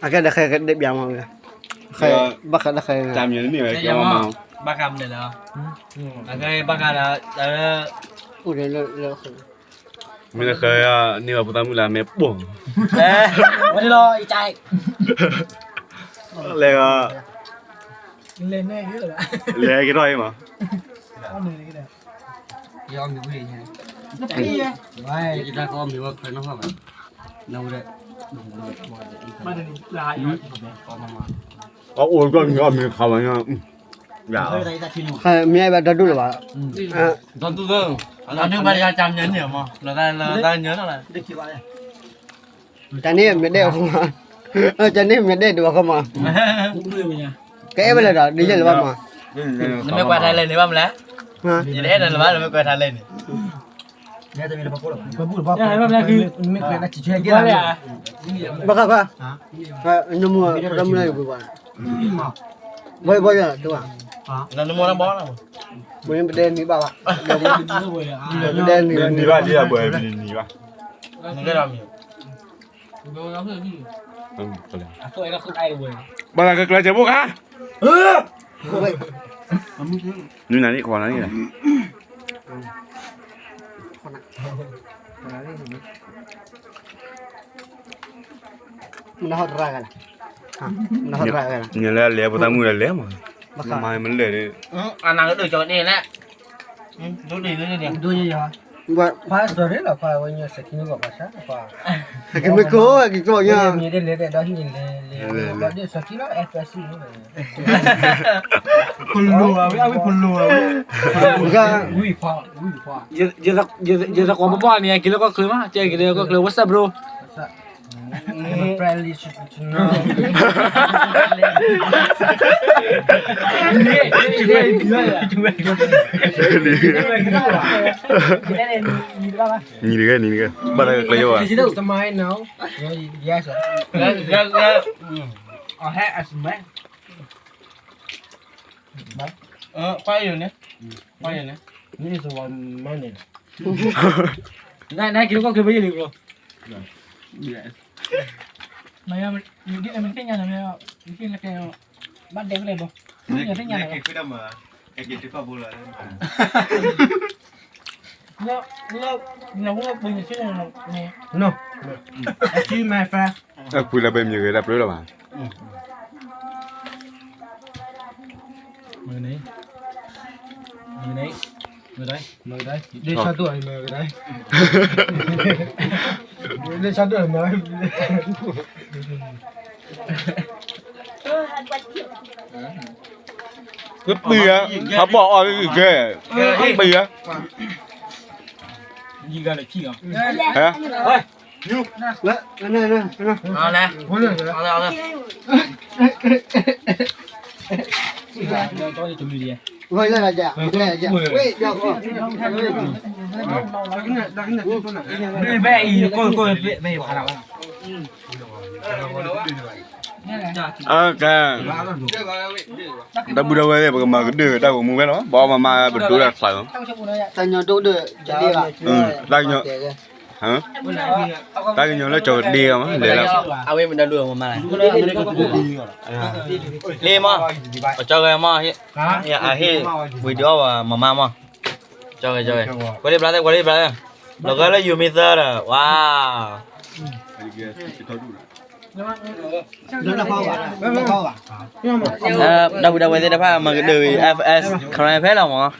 အကဲဒီးဃဲကဒ့ၣ်ပျၢ်မး, ဘၣ်ဃးဒီးဃဲ, တၢ်မံၤန့ၣ်ဝဲကဲမး, ဘၣ်ဃးမနုၤလဲၣ်, အကဲဘၣ်ဃးဒီး, အိၣ်ဒီးလၢ, မ့ၢ်တဃဲ, န့ၢ်ဘၣ်ဖိသၣ်မုၣ်လၢမဲာ်ပိၢ်, ဝဲဒၣ်လီၤ, လဲၤ, လဲၤက့ၤထီၣ်အံၤမး, ယတၢ်ကီမ့ၢ်ဝဲခွဲးနီၢ်ဟီၣ်ဘၣ်, အအိၣ်ကီၢ်မ့ၢ်အီၣ်မ့ၢ်ခါဘၣ်ညါ, မ့ၢ်အဲၣ်ဘၣ်ဒီဒူၣ်လၢၤဘၣ်, ဒီဒူၣ်လၢ, အဒုးဘၣ်တၢ်ကၢ်မညီန့ၣ်မး, လီၤတၢ်လၢတၢ်ညီနီၤလၢ, တၢ်န့ၣ်မ့ၢ်ဒဲး, တၢ်န့ၣ်မ့ၢ်ဒဲးဒိၣ်ဘၣ်ဃီမး, ကအဲၣ်ဝဲလၢဒီး ဒ်ယဲၢ်လၢၤဘၣ်မး, နမ့ၢ်ကွၢ်ထါလဲၣ်န့ၣ်ဘၣ်မလဲၣ်, ယတအဲၣ်နၤလၢၤဘၣ် နမ့ၢ်ကွၢ်ထါလဲၣ်န့ၣ် ဘၣ်ဃးဃာ်, နမိၢ်တၢ်မုၢ်လၢ်ယပှ့ၤဘၣ်, ဘၣ်ဘၣ်ယၤတဝါ, နမိၢ်တၢ်ဘီ, ပဒဲနံၤဘၣ်ဘၣ်, ပဒဲနံၤ, နံၤဘၣ်ဒ်အဘၣ်နံၤဘၣ်, ဘၣ်လၢကကျဲးစၢးဘိၣ်ခါ, နံၤနၤန့ၣ်ခွါနၤန့ၣ်, နဟီၣ်တရၣ်ဂၤလၢ, နဟီၣ်တရၣ်ဂၤလၢ, နလဲၤဖိသၣ်မုၣ်ဒီးလဲၤမး, မၤမလဲၣ်ဒီး, အနၢ်ကဒိၣ်ကီးန့ၣ်လဲၣ်, ဒိၣ်ဒံးလၢန့ၣ်, ခွါစၢၤရ့လီၤ ခွါဝဲညါစဲးခံန့ၣ်ဂီၢ်ဘၣ်ဆၣ်, ဟဲက့ၤမ့ၢ်ကိး ဟဲက့ၤကိးညါ, မ့ၢ်ဒ်လဲၣ်ဒ်လဲၣ်ဒီးဟံၣ်န့ၣ်လဲၤလဲၤ, ဘျီဒ်စဲးခံလီၤ FSC ဖလိဝဲ အဝဲဖလိဝဲ, ယသကိးပပှၢ်န့ၣ် က့ၤလၢကီၢ်ချၢမး, က့ၤလၢကီၢ်ချၢ what's up bro, နံၤတဂ့ၤ နံၤတဂ့ၤ ဘၣ်တၢ်ကကျဲၤယိာ်ဘၣ်, ခွါယိာ်န့ၣ်, ခွါယိာ်န့ၣ်, နက့ၤလၢကီၢ်ချၢဘၣ်ယဲၢ်လံဘျီ, မ့ၢ်သ့ၣ်ညါန့ၣ်, မ့ၢ်သ့ၣ်ညါန့ၣ်, ဘၣ်ဒဲကလဲာ်ဘျီ, မ့ၢ်သ့ၣ်ညါန့ၣ်, လၢ, လၢ, နဝဲပှ့ၤန့ၣ်, အကွံလၢပှ့ၤမ့ၢ်ဂ့ၤတၢ်ပျၢ်လီၤဘၣ်, မ့ၢ်န့ၣ်, မ့ၢ်န့ၣ်, မ့ၢ်ဒၣ်, မ့ၢ်ဒၣ်, ဒ့ဆၣ်ဒိၣ်အံၤမ့ၢ်ဂ့ၤဒၣ်, ဒ့ဆၣ်ဒိၣ်အံၤမ့ၢ် ကပံၤဧါ, ဟးဘီၣ်အီၣ်ကဲ, ကပံၤဧါ, ဟဲ, ဘၣ်အံၤ, အကဲ, တၢ်ဘူၣ်တၢ်ဝဲသ့ၣ် ပကမၤကဒၢၣ်တၢ်ဂီၤမူဝဲလီၤ, ဘၣ်အီၣ်မၤမၤပဒိတၢ်ချၢလီၤ, တၢ်ကညီၤဒိၣ်ဒိၣ်, တၢ်ကညီၤ, တၢ်ကညီၤလၢကၠီၤကဒ့မး, လဲၤလၢ, အဝဲမ့ၢ်တၢ်ဒိၣ်မးမးလဲၣ်, လ့မး, ပကၠီဂဲၤမး, အဟ့ၣ်, ဝံၤဒုးအီၣ်ဝဲမၤမၤမး, ကၠီဂဲၤ, ကၠီဂဲၤ, ကွၢ်လံဘျါသ့ၣ် ကွၢ်လံဘျါသ့ၣ်, လီၤဂာ်လၢယိၤမ့ၢ်သၢဒီး, ဝါ တၢ်ဘူၣ်တၢ်ဝဲသ့ၣ်တဖၣ် မၤကဒၢၣ်ဝံၤ F S ခရံာ်ဖဲလီၤမး,